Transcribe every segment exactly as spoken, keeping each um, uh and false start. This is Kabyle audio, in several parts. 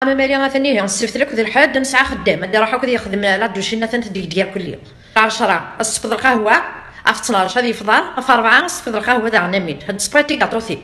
Ama mali atan ihi, ssebt akk d lḥedd nesɛa axeddam, ad iruḥ akk ad yexdem la douche-nni atan tdegdeg akk-lli. Ɛecra, ad tsefḍ lqahwa, ɣef ttnac ad yefḍer, ɣef rebɛa ad tsefḍ lqahwa daɣen, amin ad tsefḍ tigaṭutin.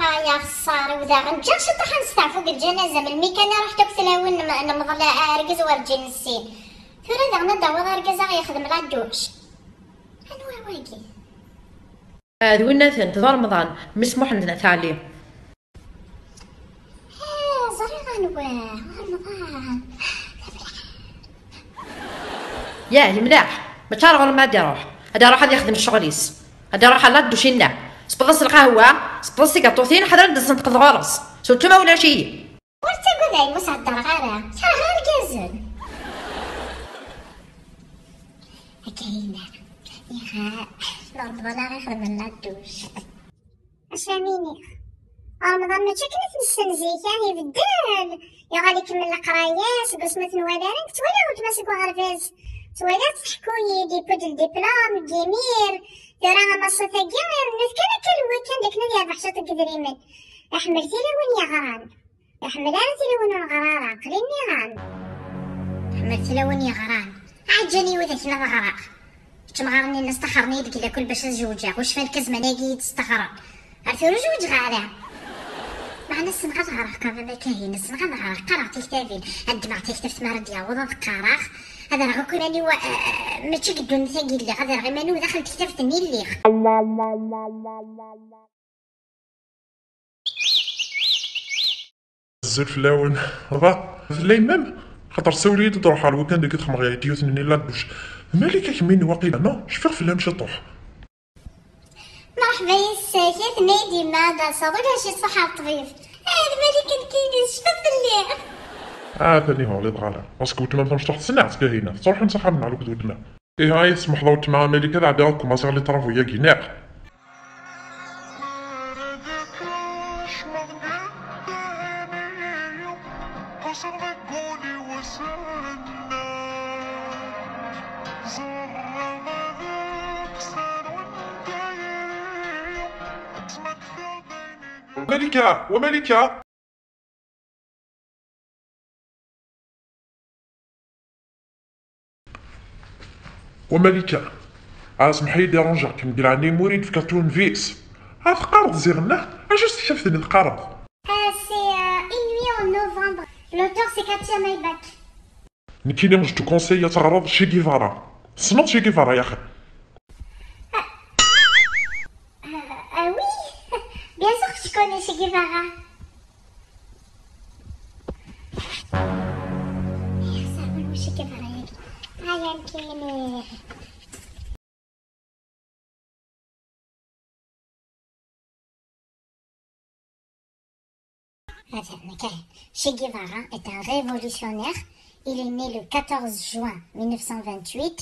Ay axeṣṣar-iw daɣen, ǧǧiɣ ciṭuḥ ad nesteɛfu deg lǧanaza, melmi kan i ruḥ akk tlawin n, n mḍel argaz werǧin nessin. Tura daɣen ad d-tawiḍ argaz ad ɣ-yexdem la douche. Anwa wagi? Ah, d winna-tent, d Remḍan, mmi-s Muḥend n At Ɛli. Ah, ẓriɣ anwa, Remḍan. Yah, yemleḥ. Mačči ar ɣur-m ad iruḥ. Ad iruḥ ad yexdem ccɣel-is. Ad iruḥ ar la douche-nni. Sbeḍ-as lqahwa, sbeḍ-as tigaṭutin, ḥader ad d-tsenṭqeḍ ɣur-s. Surtout ma ulac-iyi. Ur ttagad a yemma, ur s-heddreɣ ara. Kerheɣ irgazen. Akka yella. Iha, Remḍan ara ixedmen la douche. Acu am iniɣ? Remḍan mačči akken i t-nessen zik, ah, ibeddel. Yuɣal ikemmel leqraya, seg wasmi ur t-nwala ara, nekk ttwaliɣ weltma seg uɣerbaz. Ttwaliɣ-tt tḥekku-yi-d, yewwi-d ldiplom, deg imir. Tura amaṣut-agi, irennut kan akka lewwi kan, d akken ad yerbeḥ ciṭ n yedrimen. Iḥemmel tilawin yeɣran. Iḥemmel ara tilawin ur neɣri ara, aql-i nniɣ-am. Iḥemmel tilawin yeɣran. Ɛeǧǧan-iyi widak ad ɣreɣ. Kečč mɣaren-nni staxren-iyi-d deg lakul bac ad zewǧeɣ, ur cfiɣ lkazman-agi i yi-d-staxren. Ar tura ur zewǧeɣ ara. Meɛna ssneɣ ad ɣreɣ, qqaren a Kahina, ssneɣ ad ɣreɣ, qqareɣ tiktabin. Ad ddmeɣ taktabt mi ara d-yaweḍ ad qqareɣ. Ad rreɣ akk iman-iw, eh, eh, mačči deg ddunit-agi i lliɣ, ad rreɣ iman-iw daxel tektabt-nni i lliɣ. Azul fell-awen. Va, fell-ay même, xaṭer tsawel-iyi-d ad ruḥeɣ lweekend-agi ad xedmeɣ yid-i yiwet-nni la douche. D Malika kemmini waqila, non? Cfiɣ fell-am ciṭuḥ. Merḥba yes-k, a tenna-yi-d yemma ad d-taseḍ, ulac, iṣaḥ ar ṭṭbib. Ah, d Malika nekkini, tecfiḍ fell-i? Ah, tani ur ɣliḍeɣ ara. Parce que weltma-m tamecṭuḥt tessneɣ-tt Kahina, tettruḥum s axxam-nneɣ akked weltma. Ihi, ay tesmeḥḍ a weltma Malika, ad ɛeddiɣ ad kumaṣiɣ les travaux-agi, neɣ? Malika, wa Malika. Wa Malika, ah, semḥ-iyi-d, dérangeɣ-kem, di leɛnaya-m ur iyi-d-tefkiḍ turnevis. Ah, teqqareḍ ziɣen, ah? Acu s tektabt-nni teqqareḍ? Ah, c'est, euh, Une nuit en novembre. L'auteur, c'est Katia Maybach. Nekkini, je te conseille ad teɣreḍ Che Guevara. Tessneḍ Che Guevara, yaxi? Ah, ah oui, bien sûr que je connais Che Guevara. Yeḥṣa win Che Guevara-yagi. Aya nekkini. Attends, ok. Che Guevara est un révolutionnaire. Il est né le quatorze juin mille neuf cent vingt-huit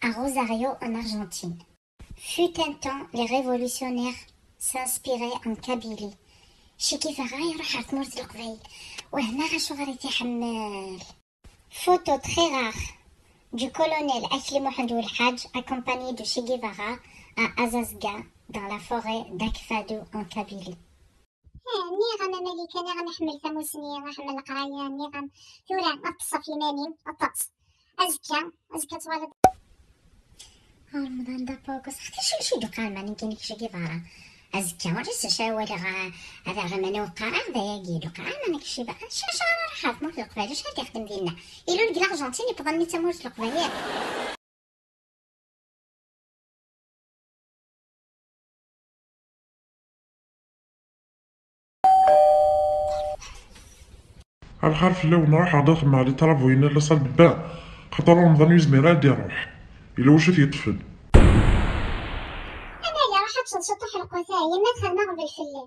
à Rosario, en Argentine. Fut un temps, les révolutionnaires s'inspiraient en Kabylie. Che Guevara iruḥ ɣer tmurt n Leqbayel. Wehmeɣ acuɣer i t-iḥemmel. Photo très rare du colonel Akli Mohamed Oulhadj accompagné de Che Guevara à Azazga, dans la forêt d'Akfado en Kabylie. Ah, nniɣ-am a Malika, nniɣ-am iḥemmel tamusni, iḥemmel leqraya, nniɣ-am. Tura, ad teṭṭṣeḍ ɣef yiman-im, ad teṭṭṣeḍ. Azekka, azekka ad twaliḍ. Ah, Remḍan d apukus. Ḥti acu, acu i d-uqaren ma nekkini Che Guevara? Azekka, ur s-acu ara waliɣ, ah, ad aɣ iman-iw qqareɣ d ayagi i d-uqaren ma nekk Che Guevara. Acu, acu ara ruḥeɣ ɣer tmurt n Leqbayel, acu ara d-ixdem dinna? Ilul deg Laṛjentin, yewweḍ almi d tamurt n Leqbayel. A lxir fell-awen, ruḥeɣ-d ad xedmeɣ les travaux-ina n la salle de bain, xaṭer Remḍan ur yezmir ara ad d-iruḥ. Yella wacu i t-yeṭṭfen. Amali, ruḥ ad teččeḍ ciṭuḥ lqut-a, yemma txedmeɣ ɣbel fell-i.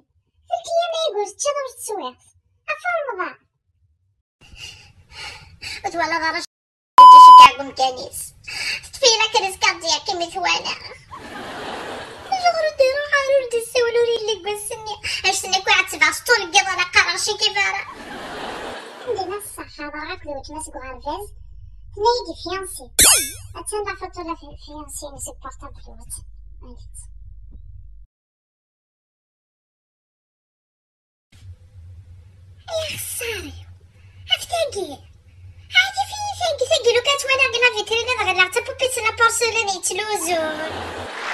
Telki-yam aygur teččiḍ ur teswiɣ. Ɣef Remḍan. Ur twalaḍ ara umkan-is. Teṭṭef-iyi la crise cardiaque imi twala. Ayɣer ur d-iruḥ ara, ur d-issawel, ur yelli deg wass-nni? Anect-nni akk iɛettbeɣ s ṭṭul n yiḍ, ala qqareɣ cikif ara. Anda la ṣṣeḥ, ḥaḍreɣ akked weltma seg uɣerbaz, tenna-yi-d fiancé. Attan la photo la fi-, fiancé-ines deg portable-inu. Ay axeṣṣar-iw, af tagi. Ɛjib-iyi tagi, tagi lukan ttwaliɣ deg la vitrine ad ɣelleɣ d tapupit n la porcelaine yettluzun.